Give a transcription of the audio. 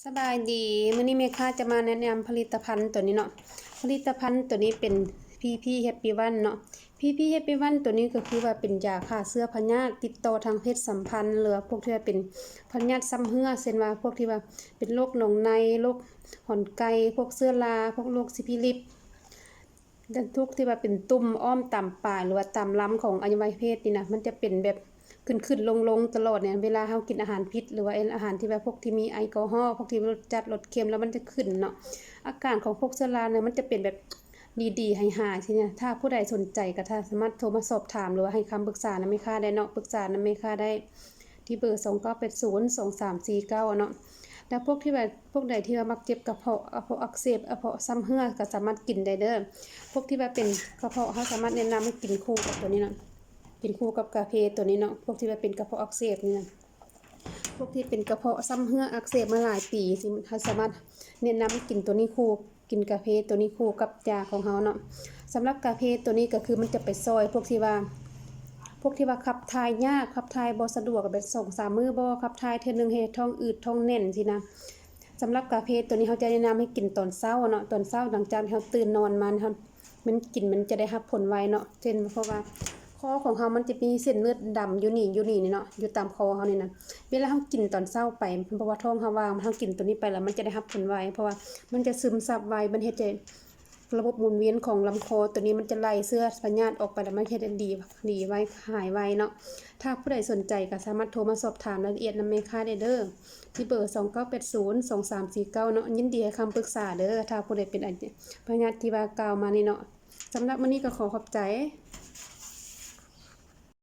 ສະບາຍດີ, ມື້ນີ້ແມ່ຄ້າຈະມາແນະນຳຜະລິດຕະພັນໂຕນີ້ເນາະ. ຜະລິດຕະພັນໂຕນີ້ເປັນ ພີພີ Happy One ເນາະ. ພີພີ Happy One ໂຕນີ້ກໍຄືວ່າເປັນຢາຂ້າເຊື້ອພະຍາດຕິດຕໍ່ທາງເພດສຳພັນ ຫຼືວ່າພວກທີ່ວ່າເປັນພະຍາດຊຳເຮື້ອ ເຊັ່ນວ່າພວກທີ່ວ່າເປັນໂລກໜອງໃນ, ໂລກຫອນໄກ່, ພວກເຊື້ອລາ, ພວກໂລກຊິພິລິດ ແລະ ພວກທີ່ວ່າເປັນຕຸ່ມອ້ອມຕາມປາຍ ຫຼືວ່າຕາມລຳຂອງອະໄວຍະວະເພດນີ້ນະ ມັນຈະເປັນແບບຂຶ້ນໆລົງໆຕະຫຼອດນີ້. ເວລາເຮົາກິນອາຫານຜິດ ຫຼືວ່າເປັນອາຫານທີ່ວ່າພວກທີ່ມີແອລກໍຮໍ ພວກທີ່ລົດຈັດລົດເຄັມ ແລ້ວມັນຈະຂຶ້ນເນາະ. ອາການຂອງພວກເຊື້ອລານີ້ ມັນຈະເປັນແບບດີໆ ຫາຍໆຊີ້ນະ. ຖ້າຜູ້ໃດສົນໃຈກໍຖ້າສາມາດໂທມາສອບຖາມ ຫຼືວ່າໃຫ້ຄຳປຶກສານຳແມ່ຄ້າໄດ້ເນາະ, ປຶກສານຳແມ່ຄ້າໄດ້ ທີ່ເບີສອງເກົ້າແປດສູນສອງສາມສີ່ເກົ້າເນາະ. ແລ້ວພວກທີ່ວ່າ ພວກໃດທີ່ວ່າມັກເຈັບກະເພາະ, ກະເພາະອັກເສບ, ກະເພາະຊຳເຮື້ອ ກໍສາມາດກິນໄດ້ເດີ. ພວກທີ່ວ່າເປັນກະເພາະ ເຮົາສາມາດແນະນຳໃຫ້ກິນຄູ່ກັບໂຕນີ້ເນາະ, ກິນຄູ່ກັບກາເຟໂຕນີ້ເນາະ. ພວກທີ່ວ່າເປັນກະເພາະອັກເສບນີ້ນະ, ພວກທີ່ເປັນກະເພາະຊຳເຮື້ອອັກເສບມາຫຼາຍປີ ເຮົາສາມາດແນະນຳໃຫ້ກິນໂຕນີ້ຄູ່ ກິນກາເຟໂຕນີ້ຄູ່ກັບຢາຂອງເຮົາເນາະ. ສຳລັບກາເຟໂຕນີ້ກໍຄືມັນຈະໄປຊ່ອຍພວກທີ່ວ່າ ພວກທີ່ວ່າຂັບຖ່າຍຍາກ, ຂັບຖ່າຍບໍ່ສະດວກ, ແບບສອງສາມມື້ບໍ່ຂັບຖ່າຍເທື່ອໜຶ່ງ ເຮັດທ້ອງອືດທ້ອງແໜ້ນຊີ້ນະ. ສຳລັບກາເຟໂຕນີ້ ເຮົາຈະແນະນຳໃຫ້ກິນຕອນເຊົ້າເນາະ, ຕອນເຊົ້າຫຼັງຈາກທີ່ເຮົາຕື່ນນອນມາ ເຮົາ ມັນກິນ ມັນຈະໄດ້ຮັບຜົນໄວເນາະ. ເຊັ່ນ ເພາະວ່າຄໍຂອງເຮົາມັນຈະມີເສັ້ນເລືອດດຳຢູ່ນີ້ ຢູ່ນີ້ນີ້ເນາະ, ຢູ່ຕາມຄໍເຮົານີ້ນະ. ເວລາເຮົາກິນຕອນເຊົ້າໄປ ເພາະວ່າທ້ອງເຮົາວ່າງ ເຮົາກິນໂຕນີ້ໄປແລ້ວ ມັນຈະໄດ້ຮັບຜົນໄວ ເພາະວ່າມັນຈະຊຶມຊັບໄວ, ມັນເຮັດໃຫ້ ລະບົບໝູນວຽນຂອງລຳຄໍໂຕນີ້ ມັນຈະໄລ່ເຊື້ອພະຍາດອອກໄປ ແລ້ວມັນເຮັດໃຫ້ດີ ດີໄວ ຫາຍໄວເນາະ. ຖ້າຜູ້ໃດສົນໃຈກໍສາມາດໂທມາສອບຖາມລາຍລະອຽດນຳແມ່ຄ້າໄດ້ເດີ ທີ່ເບີສອງເກົ້າແປດສູນສອງສາມສີ່ເກົ້າເນາະ. ຍິນດີໃຫ້ຄຳປຶກສາເດີ ຖ້າຜູ້ໃດເປັນອາ ພະຍາດທີ່ວ່າກ່າວມານີ້ເນາະ. ສຳລັບມື້ນີ້ກໍຂໍຂອບໃຈ.